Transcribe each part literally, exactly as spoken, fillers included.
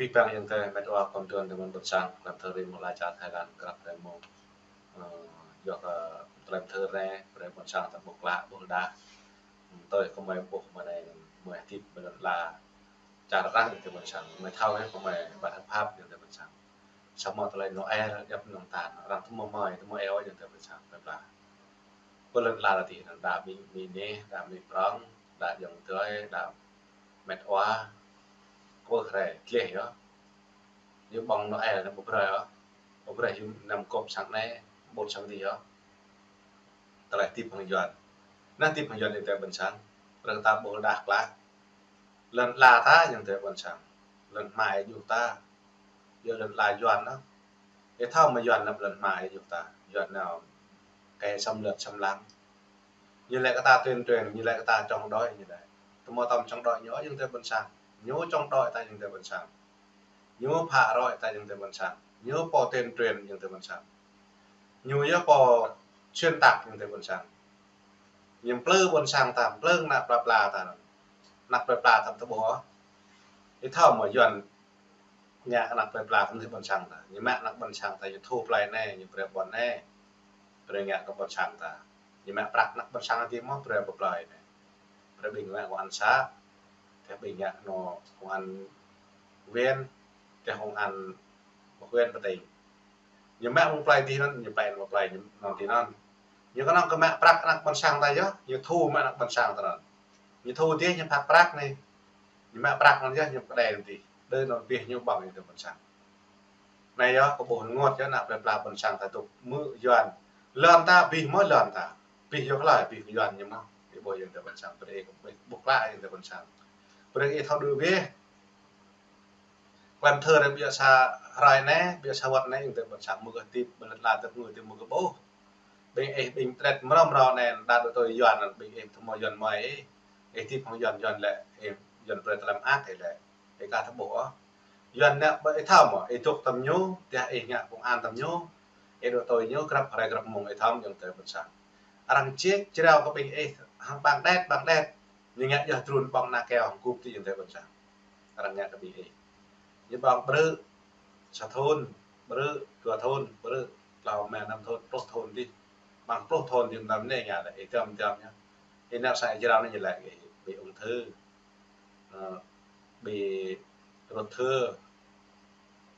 Ih păng ayŏng adơi met wa khŏm tơguan tơ mơ̆n ƀôn sang, klăm thơ rim mơ̆ng la čar Thái Lan, krăp hrơi mông. Ơ, yua kơ klăm thơ rai, brơi ƀôn sang ta ƀuh klă, ƀuh rơđah. Tui kơ mơi ƀuh mơ̆ng anai, mơi hơdip ƀơi lŏn ala čar arăng tơ ƀôn sang. Mơi thâo hĕ kơ mơi ƀă hơp hăp tơ ƀôn sang. Samơ̆ tơlơi Noel djŏp mơnơ̆ng ta, arăng tơ mơ̆ mơi, tơ mơ̆ eo tơ ƀôn sang, plơi pla. Ƀơi lŏn ala tơ anŭn đa ƀing, ƀing anai, đa ƀing prŏng, đa ayŏng adơi, đa met wa, kơ hrơi tleh yơh. Ñu ƀơ̆ng Noel anŭn ƀu brơi yơh. Ƀu brơi hiư̆m năm kŏp sang anai, ƀôn sang adih yơh. Tơlơi hơdip hăng Yuan. Anai hơdip hăng Yuan tơ ƀôn sang. Brơi ta ƀuh rơđah klă. Lŏn ala ta ayŏng adơi ƀôn sang. Lŏn hmua ih djŭ ta. Yua lŏn ala Yuan anŭn. Ih thâo mơ̆ Yuan anŭn lŏn hmua ih djŭ ta. Yuan anŭn kẻ xâm lược xâm lăng. Ñu laĭ kơ ta tuyên truyền, ñu laĭ kơ ta chống đối, ñu laĭ. Tơ mơ̆ tơm chống đối ñu ayŏng adơi ƀôn sang. Ñu chống đối ta ayŏng adơi ƀôn sang. Ñu phá rối ta ayŏng adơi ƀôn sang. Ñu pô tuyên truyền ayŏng adơi ƀôn sang. Ñu yơh pô xuyên tạc ayŏng adơi ƀôn sang. Ñu plư ƀôn sang ta, plư ană plơi pla ta. Ană plơi pla ta tơ ƀuh. Ih thâo mơ̆ Yuan ngă ană plơi pla tơ ƀôn sang ta. Ñu mă ană ƀôn sang ta, ñu thu plơi anai, ñu brơi ƀôn anai. Brơi ngă kơ ƀôn sang ta. Ñu mă prăk ană ƀôn sang ta mơ̆ brơi ƀơi plơi anai. Brơi ƀing ngă công an xã. Tơ ƀing ngă anŏ công an huyện, tơ công an huyện ƀơi tỉnh. Ñu mă mơ̆ng plơi adih anŭn, ñu pơ̆n mơ̆ng plơi ñu anŭn adih anŭn. Ñu kơnơ̆ng kơ mă prăk ană ƀôn sang ta yơh, ñu thu mă ană ƀôn sang ta anŭn. Ñu thu adih ñu phak prăk anai. Ñu mă prăk anŭn yơh, ñu pơđai adih. Đơi anŭn abih ñu ƀơ̆ng ayŏng adơi ƀôn sang. Anai yơh, kơ ƀuh rơngot yơh, ană plơi pla ƀôn sang ta tŭk mơ̆ Yuan. Lŏn ta abih mơ̆ lŏn ta. Abih yơh klă, abih Yuan ñu mơ̆. Ih ƀuh ayŏng adơi ƀôn sang, brơi ih ƀuh klă ayŏng adơi ƀôn sang. Brơi ih thâo đuaĭ bĕ. Klăm thơ rai ƀiă sa hrơi anai, ƀiă sa wơ̆t anai, ayŏng adơi ƀôn sang mơ̆ kơ hơdip, ƀơi lŏn ala tơ ngui tơ mơ̆ kơ ƀuh. Ƀing ih, ƀing tret mrâo mrâo anai, đa đuaĭ tui Yuan anŭn, ƀing ih tơ mơ̆ Yuan mơi ih. Ih hơdip hăng Yuan, Yuan lĕ, ih Yuan brơi tơlơi mơak ih lĕ. Ih ka thâo ƀuh ôh. Yuan anai ƀơi ih thâo mơ̆, ih dŏ tơm ñu, tơdah ih ngă công an tơm ñu. Ih đuaĭ tui ñu, krăp hrơi krăp mông ih thâo ayŏng adơi ƀôn sang. Arăng ček jrao kơ ƀing ih, hăng ƀăng đet, ƀăng đet. Ñu ngă yơh drun ƀơ̆ng ană keo hăng gŭp tơ ayŏng adơi ƀôn sang. Arăng ngă kơ ƀing ih. Ñu ƀơ̆ng brư̆, sa thŭn, brư̆, dua thŭn, brư̆, klâo rơma năm thŭn, pluh thŭn adih. Ƀơ̆ng pluh thŭn adih mơtam anai ngă lĕ, ih tơm tơm yơh. Ih nao sa jrao anai ñu laĭ ih, ƀing ung thư. Ơ, ƀing ruột thừa.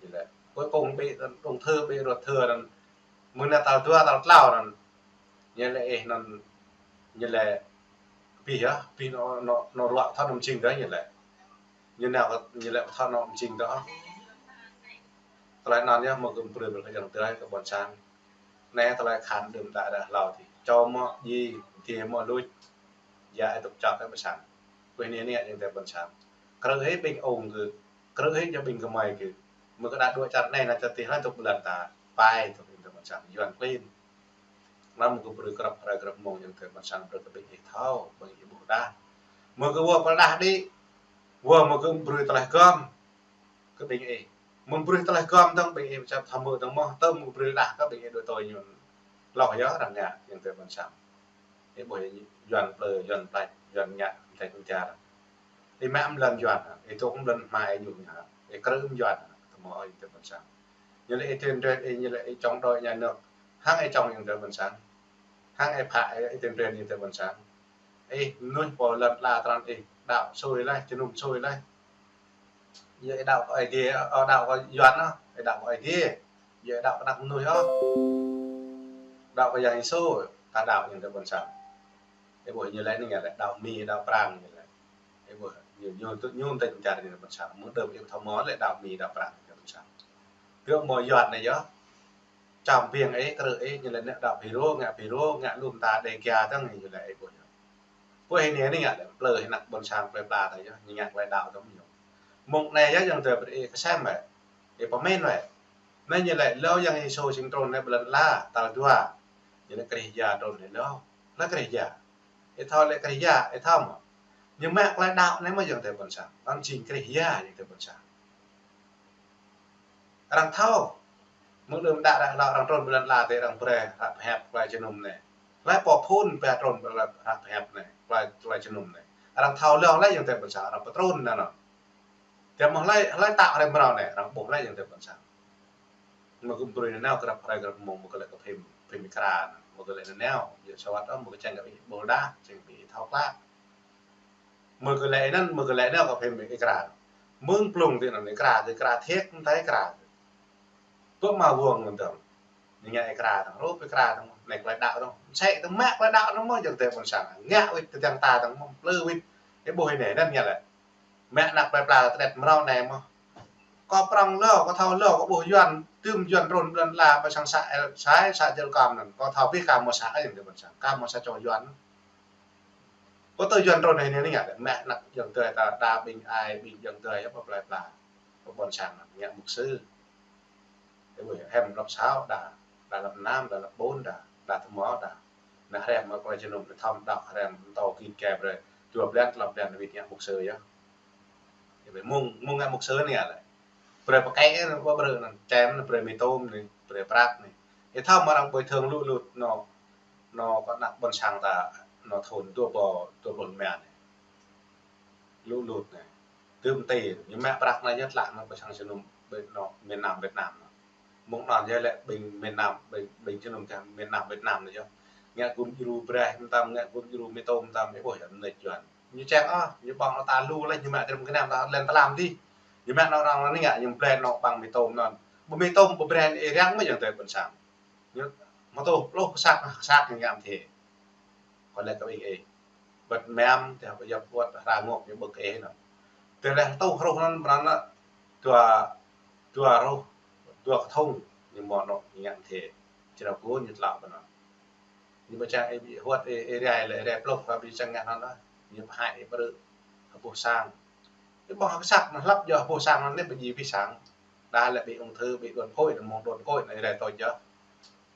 Ñu laĭ. Cuối cùng ƀing ung thư, ƀing ruột thừa anŭn. Mơ̆ng anai tal dua, tal klâo anŭn. Ñu laĭ ih anŭn, ñu laĭ abih yơh, abih anŏ, anŏ, anŏ ruă thâo anŏ mơjing tơ ñu laĭ. Ñu nao kơ, ñu laĭ thâo anŏ mơjing tơ. Tơlơi anŭn yơh mơ̆ kơ brơi brơi kơ ayŏng adơi kơ ƀôn sang. Anai tơlơi khăn đưm đă đă hlâo adih. Čô mơ̆ djai, djai mơ̆ luč. Yua ih tŭk čŏk kơ ƀôn sang. Kơ anai anai ayŏng adơi ƀôn sang. Krư̆ hĭ ƀing ung kơ, krư̆ hĭ yơh ƀing gơmơi kơ. Mơ̆ kơ đa đuaĭ čar anai nao čar adih laih tŭk ƀơi lŏn ta. Pai tŭk ayŏng adơi ƀôn sang. Yuan klin. Anŭn mơ̆ kơ brơi krăp hrơi krăp mông ayŏng adơi ƀôn sang brơi kơ ƀing ih thâo, ƀing ih ƀuh đah. Mơ̆ kơ wơ̆t pơđah đĭ, wơ̆t mơ̆ kơ brơi tơlơi gơ̆m kơ ƀing ih. Mơ̆ brơi tơlơi gơ̆m dơ̆ng ƀing ih čăp thâo mơ̆ dơ̆ng mơ̆, tơ mơ̆ brơi đah kơ ƀing ih đuaĭ tui ñu. Hloh yơh arăng ngă ayŏng adơi ƀôn sang. Ih ƀuh Yuan plư, Yuan plač, Yuan ngă, tĕk jar. Ih mă mơ̆ng lŏn Yuan, ih dŏ mơ̆ng lŏn hmua ih djŭ ñu, ih krư̆ mơ̆ng Yuan, tơ mơ̆ ayŏng adơi ƀôn sang. Ñu laĭ ih tuyên truyền, ih ñu laĭ ih chống đối nhà nước. Hăng ih chống ayŏng adơi ƀôn sang. Hăng ih phă, ih tuyên truyền ayŏng adơi ƀôn sang. Ih mơnuih pô lŏn ala tơnăn ih, đaŏ sui laih, jơnum sui laih. Yua ih đaŏ kơ Ơi Adai, ơ, đaŏ kơ Yuan ôh, ih đaŏ kơ Ơi Adai. Yua ih đaŏ kơ ană mơnuih ôh. Đaŏ kơ Yang Yêsu, ta đaŏ ayŏng adơi ƀôn sang. Ih ƀuh ñu laĭ anai ngă lĕ đaŏ Mi, đaŏ Prang ñu laĭ. Ih ƀuh ñu, ñu, ñu tĕk jar ñu ƀôn sang. Mơ̆ng đưm ih thâo mơ̆ lĕ đaŏ Mi, đaŏ Prang ñu ƀôn sang. Kơ mơ̆ Yuan anai yơh. Čăm ƀing ih, krư̆ ih, ñu laĭ anai đaŏ FULRO, ngă FULRO, ngă lŏm ta Đêga dơ̆ng ñu laĭ ih ƀuh yơh. Pô ih anai anai ngă lĕ plư ih ană ƀôn sang plơi pla ta yơh, ñu ngă tơlơi đaŏ tơm ñu. Mơ̆ng anai yơh ayŏng adơi brơi ih kơsem wơ̆t. Ih pơmĭn wơ̆t. Anai ñu laĭ hlâo Yang Yêsu jing trŭn anai ƀơi lŏn ala, tal dua. Ñu laĭ Krist Yang trŭn anai hlâo. Hlâo Krist Yang. Ih thâo lĕ Krist Yang, ih thâo mơ̆. Ñu mă tơlơi đaŏ anai mơ̆ ayŏng adơi ƀôn sang. Anŭn jing Krist Yang ayŏng adơi ƀôn sang. Arăng thâo. Mơ̆ng đưm đă đă hlâo arăng trŭn ƀơi lŏn ala tơ arăng brơi hră pơhiăp tơlơi jơnum anai. Hlơi pô phŭn brơi trŭn ƀơi hră pơhiăp anai, tơlơi, tơlơi jơnum anai. Arăng thâo hlâo laih ayŏng adơi ƀôn sang, arăng pơtrŭn anŭn. Tơdah mơ̆ hlơi, hlơi tao hrơi mrâo anai, arăng ƀuh laih ayŏng adơi ƀôn sang. Mơ̆ kơ brơi nanao grăp hrơi grăp mông, mơ̆ kơ lĕ kơ phim, phim êkra anŭn, mơ̆ kơ lĕ nanao, yua sơwăt ôh, mơ̆ kơ čang kơ ih ƀuh đah, čang kơ ih thâo klă. Mơ̆ kơ lĕ anŭn, mơ̆ kơ lĕ nanao kơ phim êkra. Mơ̆ng blung tui anŭn êkra, êkra thiăk, mơ̆ng tơlơi êkra. Tŭ mă wơ̆ng anŭn dơ̆ng. Ñu ngă êkra dơ̆ng, rup êkra dơ̆ng, anai tơlơi đaŏ dơ̆ng. Mơsĕ tơ̆ mă tơlơi đaŏ dơ̆ng mơ̆, ayŏng adơi ƀôn sang. Ngă wĭt tơdang ta dơ̆ng mơ̆, plư wĭt. Ih ƀuh anai, anŭn ngă lĕ. Mă anăp plơi pla tơlơi mrâo anai mơ̆. Kâo prŏng lŏ, kâo thâo lŏ, kâo ƀuh Yuan, tơm Yuan trŭn ƀlŏn la, ƀơi sang să El Sai, să Jel Kam anŭn. Kâo thâo ƀiă kâo mơ̆ să, ayŏng adơi ƀôn sang. Kâo mơ̆ să čô Yuan. Kâo tŭ Yuan trŭn anai, anai ngă lĕ. Mă anăp ayŏng adơi ta, đa ƀing ai, ƀing ayŏng adơi, yơh, pơ plơi pla. Pơ ƀôn sang anŭn, ngă mục sư. Ih ƀuh yơh, hiam lăp sao đa, đa lăp năm, đa lăp ƀôn đa, đa tơmâo đa. Anai hrăm mơ̆ kơ jơnum, đa thâo đaŏ hrăm, tơ̆ kĭ kơ brơi. Dua blan, tlâo blan, wĭt ngă mục sư yơh. Ih ƀuh mơ̆ng, mơ̆ng ngă mục sư anai lĕ. Brơi pơkĕ anŭn, ƀu brơi anŭn, čem anŭn, brơi mì tôm anai, brơi prăk anai. Ih thâo mơ̆ arăng bồi thường lŭ lŭt anŭn, anŭn kơ anăp ƀôn sang ta, anŭn thun dua ƀô, dua ƀô mia anai. Lŭ lŭt anai. Tơm tê, ñu mă prăk anai ñu tlă anŭn pơ sang jơnum, ƀơi anŭn miền Nam Việt Nam anŭn. Mơ̆ng anŭn yơh lĕ ƀing miền Nam, ƀing, ƀing jơnum tơ̆ miền Nam Việt Nam anŭn yơh. Ngă gum djru brơi mơtam, ngă gum djru mì tôm mơtam, ih ƀuh yơh mơneč Yuan. Ñu čang ôh, ñu ƀơ̆ng ta lu laih, ñu mă tơ̆m gơnam ta lĕ tlam dih. Ñu mă anŭn arăng anai ngă, ñu brơi anŭn ƀơ̆ng mì tôm anŭn. Ƀu mì tôm, ƀu brơi ih răng mơ̆ ayŏng adơi ƀôn sang. Ñu mă tŭ pluh kơsăk, kơsăk ñu ngă mơ̆ tê. Kâo lĕ kơ ih ih. Bơ̆t mem, tơdah ƀu djŏp wơ̆t hra ngŏk ñu ƀơ̆k ih anŭn. Tơdah tŭ hruh anŭn, mơnăn anŭn, dua, dua hruh, dua kơthŭng, ñu mơ̆ anŭn, ñu ngă mơ̆ tê. Črâo kơ ñu tlă ƀơi anŭn. Ñu ƀu čang ih ƀu wơ̆t ih, ih rai lĕ, ih rai pluh, ƀu čang ngă anŭn ôh. Ñu pơhaih ih brơi, hơpuh sang. Ih ƀơ̆ng kơsăk anŭn hlăp yơh hơpuh sang anŭn, anai ƀu djơ̆ ƀing sang. Đa lĕ ƀing ung thư, ƀing đuôn khối, anŭn mơ̆ng đuôn khối, anŭn ih rai tui yơh.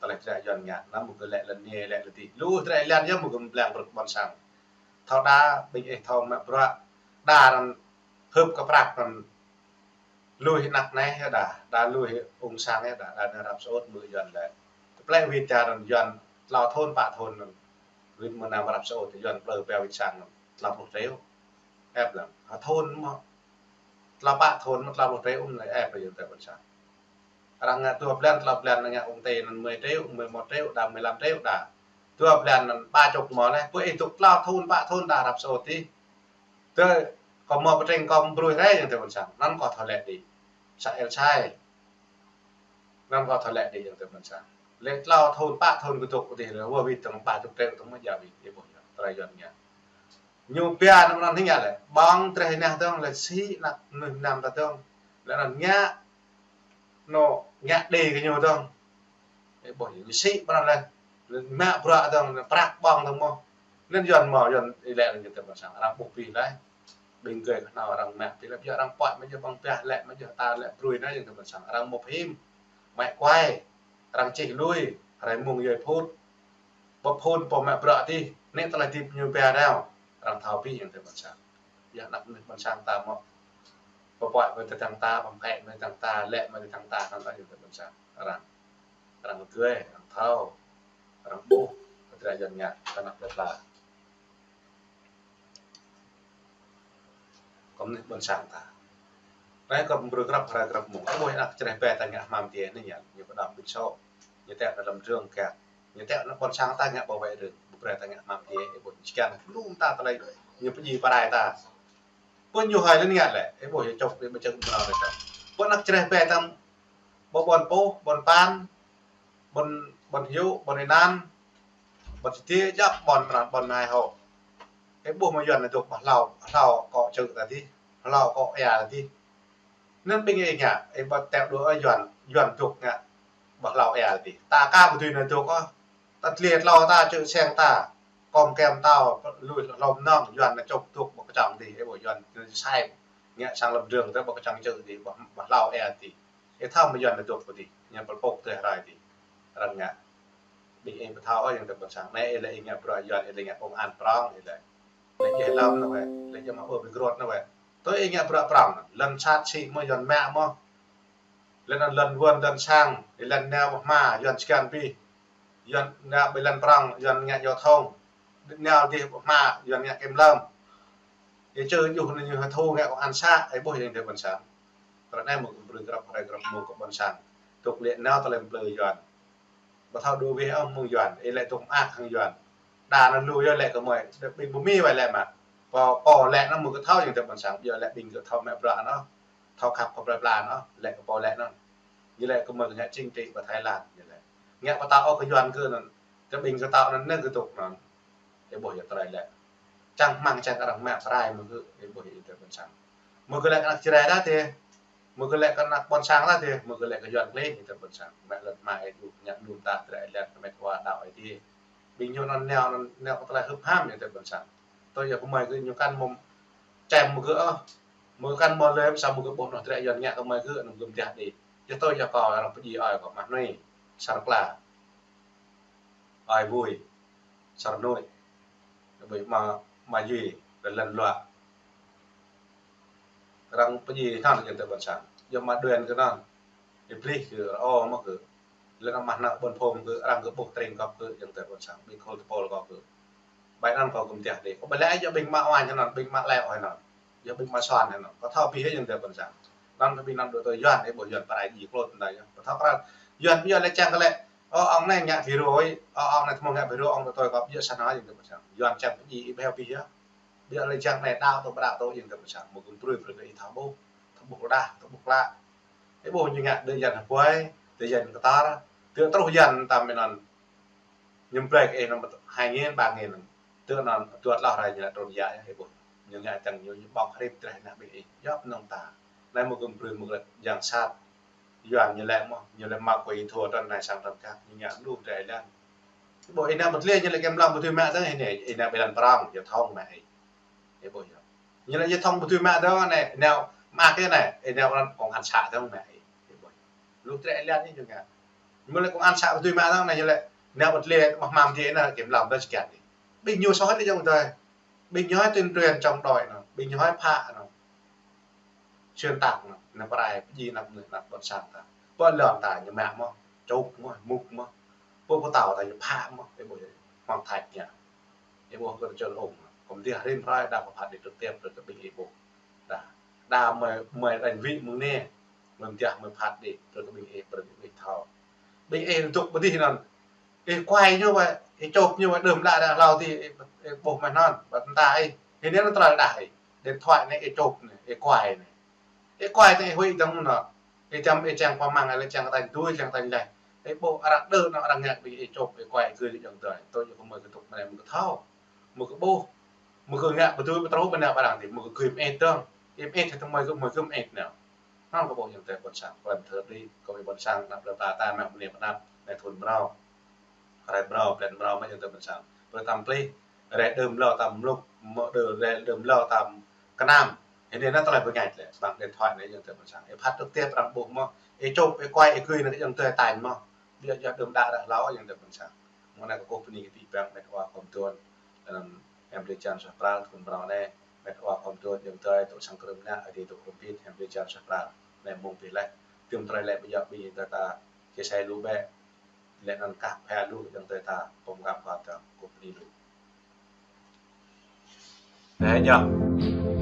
Tơlơi drơi Yuan ngă, anŭn mơ̆ kơ lĕ lŏn ñe lĕ lĕ tih. Lu drơi Yuan yơh mơ̆ kơ pơblang brơi kơ ƀôn sang. Thâo đa, ƀing ih thâo mă bruă. Đa anŭn hưp kơ prăk anŭn lui anăp anai yơh đa, đa lui ung sang yơh đa, đa anai Arab Saudi mơ̆ Yuan lĕ. Tơplĕ wĭt čar anŭn Yuan tlâo thun, pă thun anŭn. Wĭt mơ̆ng anăp Arab Saudi Yuan plư pĕ wĭt sang anŭn. Tlâo pluh triệu. Ĕp lăng. Hă thun mơ̆. Tlâo pă thun mơ̆ tlâo pluh triệu anŭn lĕ ĕp lăng ayŏng adơi ƀôn sang. Arăng ngă dua blan, tlâo blan ngă ung tê anŭn mười triệu, mười một triệu đa, mười lăm triệu đa. Dua blan anŭn ba chục mơ̆ lĕ. Pơ ih dŏ tlâo thun, pă thun đa Arab Saudi. Tơ, kâo mơ̆ pơtreng kâo brơi rai ayŏng adơi ƀôn sang. Anŭn kâo thâo lĕ đĭ. Să El Sai. Anŭn kâo thâo lĕ đĭ ayŏng adơi ƀôn sang. Lĕ tlâo thun, pă thun kơ dŏ kơ tih lĕ, wơ̆t wĭt tơ̆ng pă chục triệu tơ̆ng mơ̆ djă wĭt, ih ƀuh yơh, tơlơi Yuan ngă. Ñu pia anŭn anŭn hing yơh lĕ, ƀơ̆ng treh anai tơ̆ng lĕ sĭ anăp mơnuih mơnam ta tơ̆ng. Lĕ anŭn ngă, anŭn ngă đe kơ ñu tơ̆ng. Ih ƀuh yơh, ñu sĭ ƀơi anŭn lĕ. Mă bruă tơ̆ng, prăk ƀơ̆ng tơ̆ng mơ̆. Anŭn Yuan mơ̆, Yuan ih lĕ anŭn ayŏng adơi ƀôn sang. Arăng ƀuh pih laih. Ƀing gơ̆ kơhnâo arăng mă pih laih, ƀiă arăng pơhiăp mơ̆ yơh ƀơ̆ng pih lĕ, mơ̆ yơh ta lĕ brơi anai ayŏng adơi ƀôn sang. Arăng mă phim, mă quay, arăng čih lui, hrơi mông djai phŭt. Ƀơ̆ phŭn pô mă bruă tih, anai tơlơi hơdip ñu pia nao, arăng thâo pih ayŏng adơi ƀôn sang. Yơh anăp mơnuih ƀôn sang ta mơ̆. Pơpuăi mơ̆ tơdang ta, pơmkĕ mơ̆ tơdang ta, lĕ mơ̆ tơdang ta, anŭn ayŏng adơi ƀôn sang. Arăng. Arăng gơ̆, arăng thâo, arăng ƀuh, kơ drơi Yuan ngă, kơ anăp plơi pla. Kơ mơnuih ƀôn sang ta. Anai kâo brơi grăp hrơi grăp mông. Ih ƀuh anăp čơreh bĕ ta ngă hmam tiê anai ñu, ñu pơđăm ƀing sô. Ñu tĕ anŭn lăm rơ̆ng kiăng. Ñu tĕ anŭn ƀôn sang ta ngă ƀu wơ̆t rơ̆ng. Ƀu brơi ta ngă hmam tiê. Ih ƀuh čơkăn lu mơta tơlơi. Ñu pơdjai pơrai ta. Pơ ñu hơi lĕ ngă lĕ. Ih ƀuh ñu čŏk ƀing ƀơčơ̆ng mơnao lĕ ta. Pơ anăp čơreh bĕ ta ƀơi ƀôn pô, ƀôn pan, ƀôn, ƀôn hiu, ƀôn ênan, ƀôn čơdê, djŏp ƀôn mơnăn, ƀôn mơhai hŏ. Ih ƀuh mơ̆ Yuan anai dŏ ƀơi hlâo, hlâo akŏ čư̆ ta tih, hlâo akŏ ia ta tih. Anŭn ƀing ih ngă, ih ƀu tĕ đuaĭ Yuan, Yuan dŏ ngă ƀơi hlâo ia ta tih. Ta aka ƀu dưi anŭn dŏ ôh. Ta tơlơi tlâo ta čư̆ seng ta, kơm kem tao, lui hlŏm nong, Yuan anŭn čŏk dŏ ƀơi kơčŏng tih, ih ƀuh Yuan anŭn sai. Ngă sang lăm rơ̆ng tơ ƀơi kơčŏng čư̆ tih, ƀơi, ƀơi hlâo ia tih. Ih thâo mơ̆ Yuan anŭn dŏ pơ tih, ñu pơl pŏk tơh rai tih. Arăng ngă. Ƀing ih ƀu thâo ôh ayŏng adơi ƀôn sang. Anai ih lĕ ih ngă bruă Yuan, ih lĕ ngă công an prŏng, ih lĕ. Lĕ djai lăm anŭn wơ̆t, lĕ djai mă ƀơ ƀing krŏt anŭn wơ̆t. Tui ih ngă bruă prŏng, lŏn sat sĭ mơ̆ Yuan mă mơ̆. Lŏn anŭn lŏn wơ̆n lŏn sang, ih lŏn nao ƀơi hma, Yuan čơkăn pih. Yuan nao ƀơi lŏn prŏng, Yuan ngă giao thông. Nao dih ƀơi hma, Yuan ngă kiểm lâm. Ih čơ juh anŭn ñu hơthu ngă kơ ană sa, ih ƀuh ayŏng adơi ƀôn sang. Tơlơi anai mơ̆ng kơ brơi grăp hrơi grăp mông kơ ƀôn sang. Tŭk lĕ nao tơlơi plư Yuan. Ƀu thâo đuaĭ wih ôh mơ̆ng Yuan, ih lĕ tŭk mơak hăng Yuan. Đa anŭn lu yơh lĕ kơ mơi, ƀing ƀu mĭn wai lĕ mă. Pô, pô lĕ anŭn mơ̆ng kơ thâo ayŏng adơi ƀôn sang, yơh lĕ ƀing kơ thâo mă bruă anŭn. Thâo khăp kơ plơi pla anŭn, lĕ kơ pô lĕ anŭn. Ñu lĕ kơ mơi kơ ngă chính trị pơ Thái Lan, ñu lĕ. Ngă pơtao ôh kơ Yuan kơ anŭn, kơ ƀing kơ tao anŭn, anŭn kơ tŭk anŭn. Ih ƀuh yơh tơlơi lĕ. Čang rơmang čang arăng mă pơrai mơ̆ng kơ, ih ƀuh ayŏng adơi ƀôn sang. Mơ̆ng kơ lĕ kơ ană Jrai ta tê, mơ̆ng kơ lĕ kơ ană ƀôn sang ta tê, mơ̆ng kơ lĕ kơ Yuan klin ayŏng adơi ƀôn sang. Mă lĕ mă ih ƀuh ngă lŭm ta tơlơi lĕ kơ met wa đaŏ ih tê. Ƀing ñu anŭn nao, anŭn nao kơ tơlơi hưp ham ayŏng adơi ƀôn sang. Tui yơh kơ mơi kơ ñu kăn mơ̆ng čem mơ̆ng kơ ôh. Mơ̆ng kăn mơ̆ng lĕ sa mơ̆ng kơ ƀuh anŭn tơlơi Yuan ngă kơ mơi kơ anŭn kơ mơtiah đĭ. Yơh tui yơh kơ arăng pơjing ơi kơ mah nui. Sar kla. Ơi vui. Sar nui. Ƀơi mă, mă jui, lĕ lăn luă. Arăng pơjing anŭn ayŏng adơi ƀôn sang. Yơh mă đuaĭ kơ anŭn. Ih plih kơ rơô mơ̆ kơ. Lĕ anŭn mah nao ƀôn phung kơ arăng kơ ƀuh tring kŏp kơ ayŏng adơi ƀôn sang. Ƀing khul tơpul kŏp kơ. Ƀai anŭn kơ kơm tiah đĭ. Kơ ƀai lĕ yơh ƀing mă oan anŭn, ƀing mă lĕ ôh anŭn. Yơh ƀing mă suan anŭn. Kơ thâo pih ayŏng adơi ƀôn sang. Anŭn kơ ƀing anŭn đuaĭ tui Yuan, ih ƀuh Yuan pơrai ji klôt anai yơh. Kơ thâo krăn. Yuan ƀiă lĕ čang kơ lĕ. Ơ, ŏng anai ngă video, ơ, ŏng anai tơmơ̆ng ngă video, ŏng tơtui kŏp yơh sa anŭn ayŏng adơi ƀôn sang. Yuan čang pơjing ih ƀuh yơh. Ƀiă lĕ čang anai đaŏ tŭ pơđaŏ tŭ ayŏng adơi ƀôn sang. Mơ̆ng kơ brơi brơi kơ ih thâo ƀuh. Thâo ƀuh kơ đah, thâo ƀuh klă. Ih ƀuh ñu ngă đơ Yuan hơpuai, đơ Yuan kơtor. Tơ truh Yuan tam mơ̆n anŭn. Ñu blơi kơ ih anŭn hai nghìn, ba nghìn. Tơ anŭn dua tơlơi rai ñu lĕ trŭn yă, ih ƀuh. Ñu ngă čang ñu, ñu ƀơ̆ng hrip treh ană ƀing ih. Djŏp mơnơ̆ng ta. Anai mơ̆ng kơ brơi mơ̆ng kơ lĕ yang sat. Yuan ñu lĕ mơ̆, ñu lĕ mă kui thua trăn anai sang trăn kăk, ñu ngă lu treh lĕ. Ih ƀuh ih nao pơtlê ñu lĕ kơ mlam ƀu dưi mă tơ̆ng ih nao, ih nao ƀơi lăn prong, yơh thong mă ih. Ih ƀuh yơh. Ñu lĕ yơh thong ƀu dưi mă tơ̆ng anai, nao mă kơ anai, ih nao lăn kông an sa tơ̆ng mă ih. Ih ƀuh. Lu treh lĕ ñu ngă. Mơ̆ lĕ kông an sa ƀu dưi mă tơ̆ng anai, ñu lĕ nao pơtlê mă hmam tê anai, kơ mlam tơ̆ng sơkiat ih. Ƀing ñu soh tê ayŏng adơi. Ƀing ñu hơi tuyên truyền chống đối anŭn, ƀing ñu hơi phá anŭn. Xuyên tạc anŭn, anŭn pơrai, pơjing anăp mơnuih anăp ƀôn sang ta. Pơ lŏn ta ñu mă mơ̆, čŭk mơ̆, mŭk mơ̆. Pơ pơtao ta ñu phá mơ̆, ih ƀuh yơh, hmăng thach ñu. Ih ƀuh kơ čơl ung, kơm tiah rim hrơi đa pơphat đĭ trực tiếp brơi kơ ƀing ih ƀuh. Đa, đa mơi, mơi đánh vị mơ̆ng anai, mơi mơtiah mơi phat đĭ brơi kơ ƀing ih, brơi kơ ƀing ih thâo. Ƀing ih dŏ pơ dih anŭn. Ih kuai ñu wơ̆t, ih čŏp ñu wơ̆t, đơm đă đă hlâo dih, ih, ih ƀuh mơ̆n anŭn, ƀă tơnta ih. Ih anai anŭn tơlơi đah ih. Điện thoại anai ih čŏp anai, ih kuai anai. Ih kuai anai ih huĭ dơ̆ng anŭn. Ih čăm ih čang pơmăng, ih lĕ čang tañ tui, čang tañ leh. Ih ƀuh arăng đơ anŭn arăng ngă ƀing ih čŏp, ih kuai ih gưt ayŏng adơi. Tui yơh kơ mơi kơ tŭk mơnai mơ̆ng kơ thâo. Mơ̆ng kơ ƀuh. Mơ̆ng kơ ngă pơtui pơtrŭ pơnă arăng dih, mơ̆ng kơ gưt mơit dơ̆ng. Ih mơit hă tơmơi kơ mơi gưt mơit nao. Anŭn kơ ƀuh ayŏng adơi ƀôn sang, pơlăm thơr đĭ, kơ ƀing ƀôn sang, anăp plơi pla ta mă mơnê pơnăp, anai thun mrâo. Hrơi mrâo, blan mrâo mă ayŏng adơi ƀôn sang. Brơi tam plih, rai đơm hlâo tam mlŭk, mơ̆ đơ rai đơm hlâo tam kơnam. Ih anai anŭn tơlơi bơngač lĕ, bằng điện thoại anai ayŏng adơi ƀôn sang. Ih phat trực tiếp arăng ƀuh mơ̆, ih čŏp, ih kuai, ih gưt anai ayŏng adơi tañ mơ̆. Ƀiă yơh đơm đă đă hlâo ayŏng adơi ƀôn sang. Mơ̆ng anai kơ kơkuh bơni kơ abih bang met wa khŏm tuan. Lăm Hemri Jan Suh Pral thun mrâo anai, met wa khŏm tuan ayŏng adơi tŭ sang krưm ană, adih tŭ krưm pit, Hemri Jan Suh Pral. Anai mơ̆ng pih leh, tơm tơlơi lĕ ƀiă ƀing ayŏng adơi ta, chia sẻ lu bĕ. Lĕ anŭn kah phe lu ayŏng adơi ta, pơm gap kơ ta, kơkuh bơni lu. Ơ, yơh.